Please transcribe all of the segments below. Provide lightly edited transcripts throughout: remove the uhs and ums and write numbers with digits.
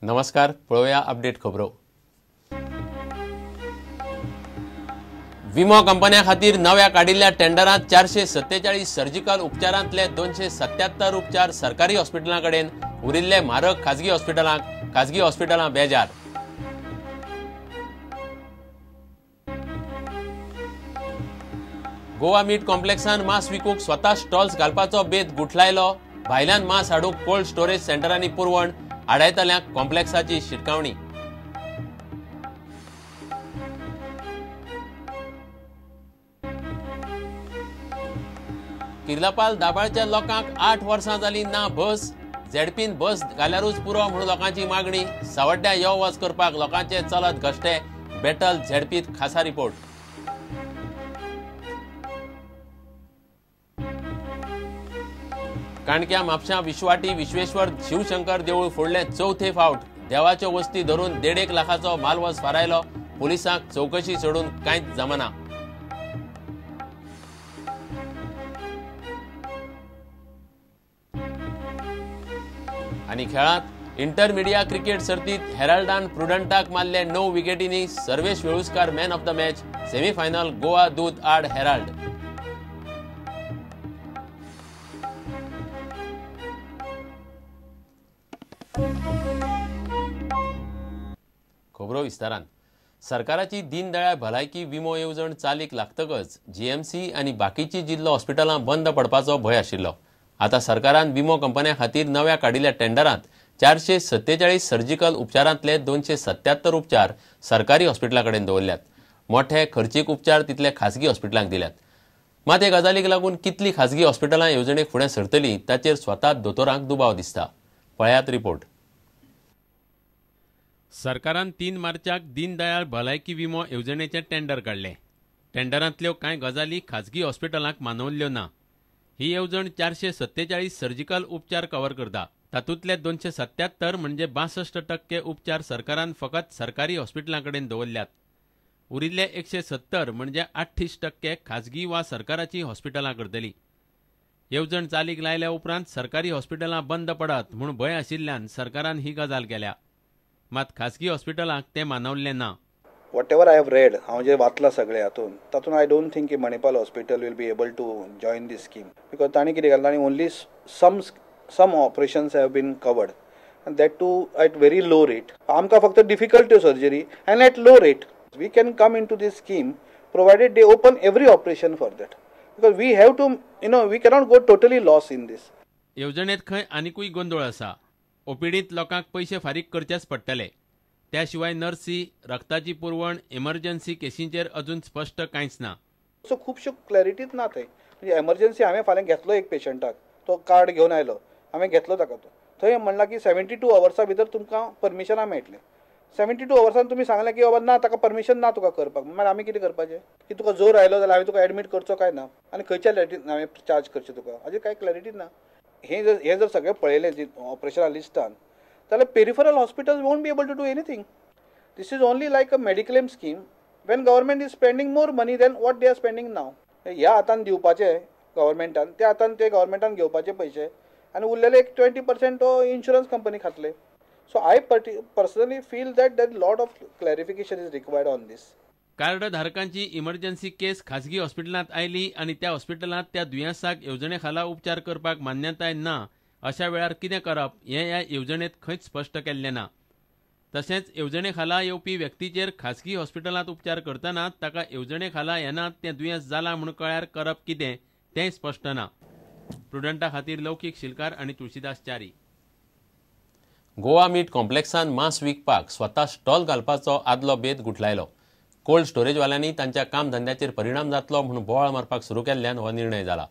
नमस्कार, पळोवया अपडेट खबरो. विमो कंपन्या खातीर नव्या काडिल्ल्या टेंडरांत 447 सर्जिकल उपचारांतले 277 उपचार सरकारी हॉस्पिटलां कडेन, उरिल्ले म्हारग खाजगी हॉस्पिटलांक. खाजगी हॉस्पिटलां बेजार. गोवा मीट कॉम्प्लेक्सान मांस विकूंक स्वता स्टॉल्स घालपाचो बेत गुठलायलो. भायल्यान मांस हाडूंक कोल्ड स्टोरेज सेंटरांनी पुरवण. आडायतल्यांक कॉम्प्लेक्साची शिटकावणी. किर्लापाल दाबाळच्या लोकांक 8 वर्सां जाली ना बस. झेडपीन बस घाल्यारूच पुरो म्हणून लोकांची मागणी. सावड्ड्या यो वच करपाक लोकांचे चलत घश्टे. बेटल झेडपीत खासा रिपोर्ट. काणक्या म्हापशां विश्वाटी विश्वेश्वर शिवशंकर देवूळ फोडलें चवथे फावट. देवाच्यो वस्ती धरून 1.5 लाखाचो मालवस फारायलो. पुलिसांक चवकशी सोडून कांयच जमना. आनी खेळांत इंटरमिडिया क्रिकेट सर्तीत हेराल्डान प्रुडंटाक मारले 9 विकेटींनी. Sarvesh Veluskar man of the match. Semifinal Goa Doot आड हेराल्ड. खबरो विस्तारान. सरकाराची दीनदयाळ भलायकी विमो येवजण चालीक लागतकच जीएमसी आनी बाकीची जिल्लो हॉस्पिटलां बंद पडपाचो भंय आशिल्लो. आतां सरकारान विमो कंपन्यां खातीर नव्या काडिल्ल्या टेंडरांत 447 सर्जिकल उपचारांतले 277 उपचार सरकारी हॉस्पिटलां कडेन दवरल्यात. मोठे खर्चीक उपचार तितले खाजगी हॉस्पिटलांक दिल्यात. मात हे गजालीक लागून कितली खाजगी हॉस्पिटलां येवजणेक फुडें सरतलीं ताचेर स्वता दोतोरांक दुबाव दिसता. पळयात रिपोर्ट. सरकारान 3 मार्चाक दीनदयाळ भलायकी विमो येवजणेचें टेंडर काडलें. टेंडरांतल्यो कांय गजाली खाजगी हॉस्पिटलांक मानवल्ल्यो ना. ही येवजण 447 सर्जिकल उपचार कव्हर करता. तातूंतले 277 म्हणजे 62% उपचार सरकारान फकत सरकारी हॉस्पिटलां कडेन दवरल्यात. उरिल्ले 170 म्हणजे 38% खाजगी वा सरकाराची हॉस्पिटलां करतली. येवजण चालीक लायल्या उपरांत सरकारी हॉस्पिटलां बंद पडत म्हूण भंय आशिल्ल्यान सरकारान ही गजाल केल्या. मात खाजगी हॉस्पिटलांक तें मानवल्लें ना. Whatever I have read, हांव जें वाचलां सगळें हातूंत, तातूंत I don't think की Manipal hospital will be able to join this scheme. Because तांणी कितें केलां, तांणी only some operations have been covered and that too at very low rate. आमकां फक्त डिफिकल्ट त्यो surgery and at low rate. We can come into this scheme provided they open every operation for that. Because we have to, you know, we cannot go totally loss in this. येवजणेंत खंय आनिकूय गोंदळ आसा. ओपीडींत लोकांक पयशे फारीक करचेच पडटले. त्या शिवाय नर्सी, रक्ताची पुरवण, एमर्जन्सी केशींचेर अजून स्पश्ट कांयच ना. सो खुबश्यो क्लॅरिटीच ना थंय. म्हणजे एमर्जन्सी हांवें फाल्यां घेतलो एक पेशंटाक, तो कार्ड घेवन आयलो, हांवें घेतलो ताका, तो थंय म्हणलां की 72 अवर्सां भितर तुमकां परमिशनां मेळटलें. 72 अवर्सान तुमी सांगलें की बाबा ना, ताका परमिशन ना तुका करपाक, मागीर आमी कितें करपाचें? की तुका जोर आयलो जाल्यार हांवें तुका एडमीट करचो काय ना, आनी खंयच्या रेटीन हांवें चार्ज करचें तुका, हाजेर कांय क्लॅरिटी ना. हें जर सगळें पळयलें ऑपरेशना लिस्टान जाल्यार peripheral hospitals won't be able to do anything. This is only like a mediclaim scheme when government is spending more money than what they are spending now. ह्या हातान दिवपाचे गव्हर्मेंटान, त्या हातान ते गव्हर्मेंटान घेवपाचे पयशे आनी उरलेले एक 20% तो इन्शुरन्स कंपनी खातले. So I personally feel that that lot of clarification is required on this. Card धारकांची इमर्जन्सी केस खाजगी हॉस्पिटलांत आयली आनी त्या हॉस्पिटलांत त्या दुयेंसाक येवजणे खाला उपचार करपाक मान्यताय ना, अशा वेळार कितें करप हें ह्या येवजणेंत खंयच स्पश्ट केल्लें ना. तशेंच येवजणे खाला येवपी व्यक्तीचेर खाजगी हॉस्पिटलांत उपचार करतना ताका येवजणे खाला येना तें दुयेंस जालां म्हूण कळ्यार करप कितें तेंय स्पश्ट ना. प्रुडंटा खातीर लौकीक शिलकार आनी तुळशीदास च्यारी. गोवा मीट कॉम्प्लेक्सान मांस विकपाक स्वता स्टॉल घालपाचो आदलो बेत गुठलायलो. कोल्ड स्टोरेजवाल्यांनी तांच्या कामधंद्याचेर परिणाम जातलो म्हूण बोवाळ मारपाक सुरू केल्ल्यान हो निर्णय जाला.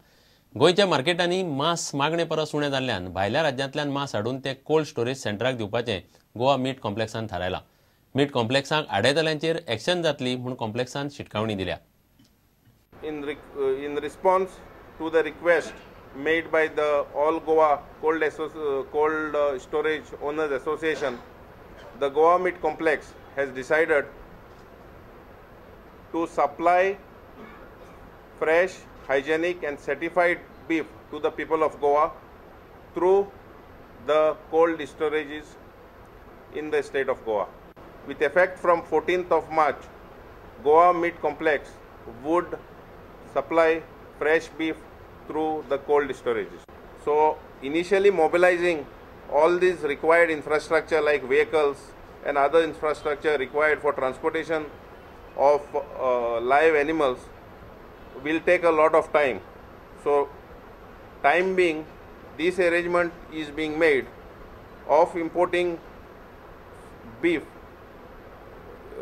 गोंयच्या मार्केटांनी मांस मागणे परस उणें जाल्ल्यान भायल्या राज्यांतल्यान मांस हाडून ते कोल्ड स्टोरेज सेंटराक दिवपाचें गोवा मीट कॉम्प्लेक्सान थारायलां. मीट कॉम्प्लेक्साक आडायतल्यांचेर एक्शन जातली म्हूण कॉम्प्लेक्सान शिटकावणी दिल्या. In response to the request made by the All Goa Cold Storage Owners Association, the Goa Meat Complex has decided to supply fresh, hygienic and certified beef to the people of Goa through the cold storages. in the state of Goa. With effect from 14th of March, Goa Meat Complex would supply fresh beef through the cold storages. So initially mobilizing all these required infrastructure like vehicles and other infrastructure required for transportation of live animals will take a lot of time. So time being, this arrangement is being made of importing beef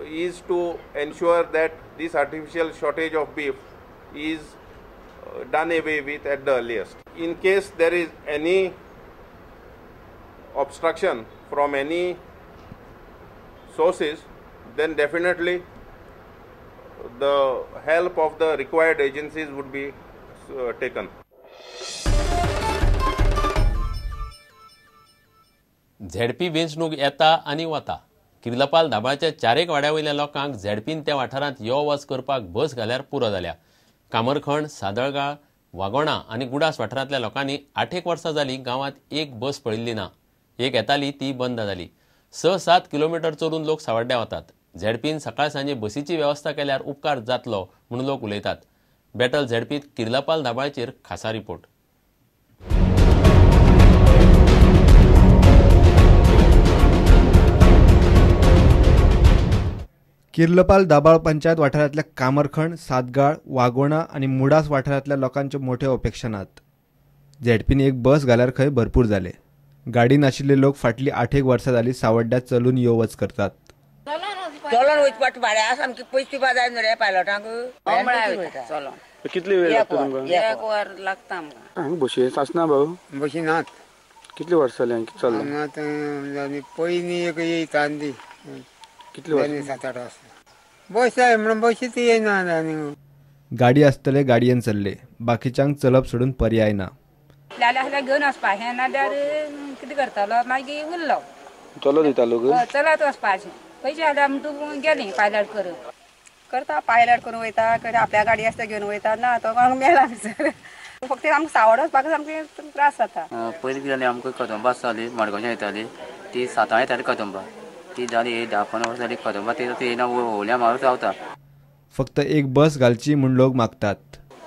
is to ensure that this artificial shortage of beef is done away with at the earliest. In case there is any obstruction from any sources, then definitely the help of the required agencies would be taken. ZP वेंचणूक येता आनी वता. किर्लपाल दाबाळच्या चारेक वाड्या वयल्या लोकांक झेडपीन त्या वाठारांत यो वच करपाक बस घाल्यार पुरो जाल्या. कामरखण, सादळगाळ, वागोणा आनी गुडास वाठारांतल्या लोकांनी 8 वर्सां जालीं गांवांत एक बस पळयल्ली ना. एक येताली ती बंद जाली. 6-7 किलोमिटर चलून लोक सावड्ड्या वतात. झेडपीन सकाळ सांजे बसीची वेवस्था केल्यार उपकार जातलो म्हणून लोक उलयतात. बॅटल झेडपीत किर्लपाल दाबाळचेर खासा रिपोर्ट. किर्लपाल दाबाळ पंचायत वाठारांतल्या कामरखण, सातगाळ, वागोणा आनी मुडास वाठारांतल्या लोकांच्यो मोठ्यो अपेक्षा नात. झेडपीन एक बस घाल्यार खंय भरपूर जाले. गाडी नाशिल्ले लोक फाटली 8 वर्सां जाली सावड्ड्या चलून यो वच करतात. चलोन वयच पडटा, भाड्या सामकी पयशे दिवपा जाय न्हू रे पायलटांक. कितली वेळ लागता तुमकां? एक वर लागता आमकां. हांगा बशी आसना भाऊ? बशी नात. कितली वर्सां जालीं चल्ला? हांगा पयलीं एक येयता ती. कितली वर्सां? 7-8 वर्सां. बस जाय म्हणून बशीच येयना आनी. गाडी आसतले गाडयेन चल्ले, बाकीच्यांक चलप सोडून पर्याय ना. जाल्यार घेवन वचपाचें, नाल्यार कितें करतलो मागीर उरलो. चलत वयता लोक? चलत वचपाचें. पयशे जाल्यार आमी तूं गेली पायलट करून करता, पायलट करून वयता, आपल्या गाडी आसता घेवन वयता. ना तो मेला सर, फक्त आमकां सावड वचपाक सामकें त्रास जाता. पयलीं कितें जालें, आमकां कदंबा आसताली, मडगांवच्यान येताली ती 7 येताली कदंबा, ती जाली 10-15 वर्सां जाली कदंबा ती येयना, व्होवल्या मारून रावता. फक्त एक बस घालची म्हूण लोक मागतात.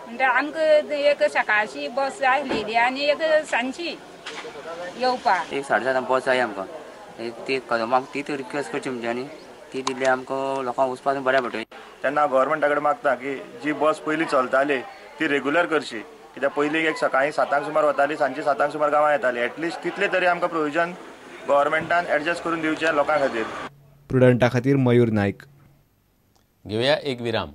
म्हणजे आमकां एक सकाळची बस जाय आसलेली आनी एक सांजची येवपाक. एक 7:30 बस जाय आमकां. ती कदंबा ती रिक्वेस्ट करची म्हणजे आनी ती दिल्ली आमकां लोकांक वचपाक बऱ्या पडटलें. तेन्ना गव्हर्मेंटा कडेन मागता की जी बस पयलीं चलताली ती रेगुलर करची, कित्याक पयलीं एक सकाळीं 7 सुमार वताली, सांजची 7 सुमार गांवां येताली. एटलिस्ट तितले तरी आमकां प्रोविजन गव्हर्मेंटान एडजस्ट करून दिवचें लोकां खातीर. प्रुडंटा खातीर मयूर नायक. घेवया एक विराम.